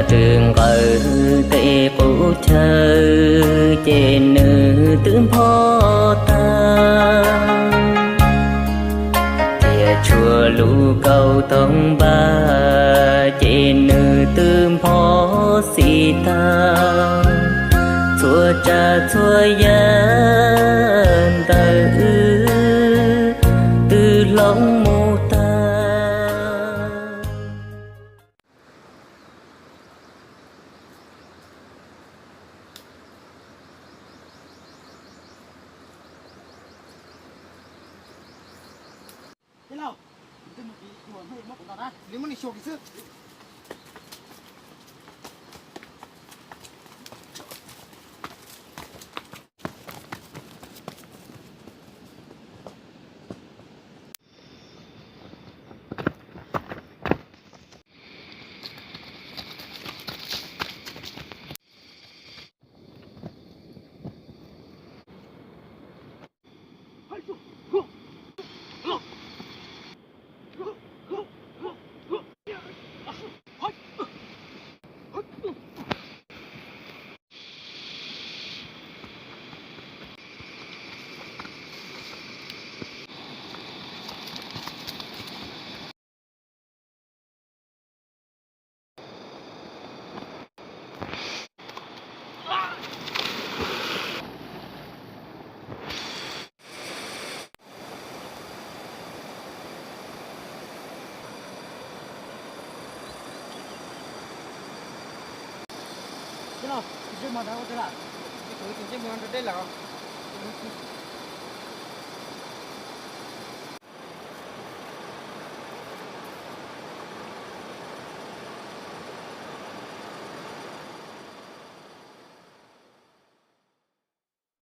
Rwg nqawm tej qub chaw ces nws twb npho tag, thiab tshuav lub kauj toog npaj ces nws twb npho xis tag. Txhua tsav txhua yam ntawm wb twb hloov mus tag. Ntsej muag ntawd ua twg lawm? Tus ntsej muag nrog deb lawm.